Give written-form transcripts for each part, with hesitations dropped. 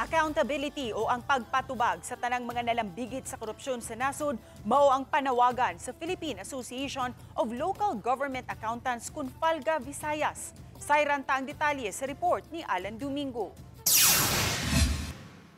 Accountability o ang pagpatubag sa tanang mga nalambigit sa korupsyon sa nasod mao ang panawagan sa Philippine Association of Local Government Accountants Confalga Visayas. Sayran ta ang detalye sa report ni Alan Domingo.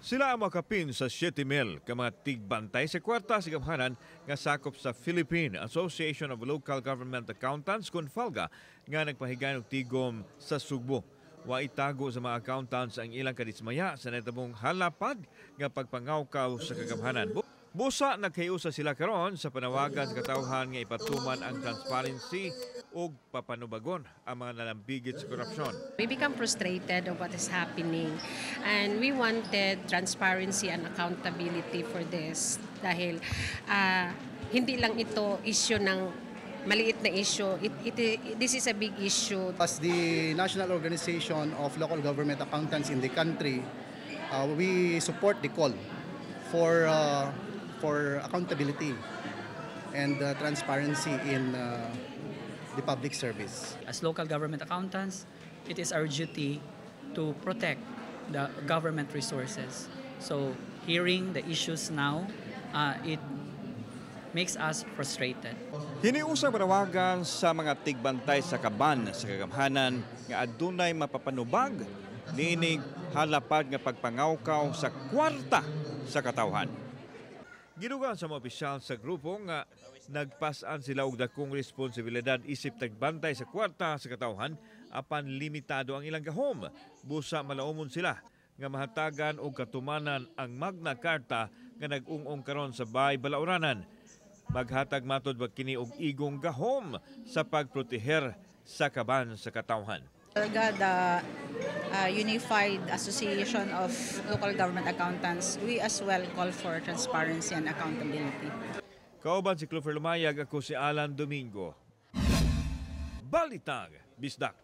Sila ang makapin sa 7,000 ka mga tigbantay sa kwarta sa gamhanan nga sakop sa Philippine Association of Local Government Accountants Confalga nga nagpahigayon og tigom sa Sugbo. Wa itago sa mga accountants ang ilang kadismaya sa nahitabong halapad nga pagpangawkaw sa kagamhanan. Busa nagkayusa sila karon sa panawagan sa katawhan nga ipatuman ang transparency ug papanubagon ang mga nalambigit sa korupsyon. We become frustrated of what is happening and we wanted transparency and accountability for this dahil hindi lang ito issue ng maliit na issue. This is a big issue. As the national organization of local government accountants in the country, we support the call for accountability and transparency in the public service. As local government accountants, it is our duty to protect the government resources. So hearing the issues now, it makes us frustrated. Hiniusang panawagan sa mga tigbantay sa kaban sa kagamhanan nga adunay mapapanubag niining halapad nga pagpangawkaw sa kwarta sa katawhan. Gidugang sa mga opisyal sa grupo nga nagpas-an sila og dakong responsibilidad isip tagbantay sa kwarta sa katawhan apan limitado ang ilang gahom. Busa malaumon sila nga mahatagan og katumanan ang Magna Carta nga nag-ung-ong karon sa Bay Balauranan. Maghatag matod ba kini og igong gahom sa pagproteher sa kaban sa katawhan. Talaga, the Unified Association of Local Government Accountants, we as well call for transparency and accountability. Kauban si Clover Lumayag, ako si Alan Domingo. Balitang Bisdak.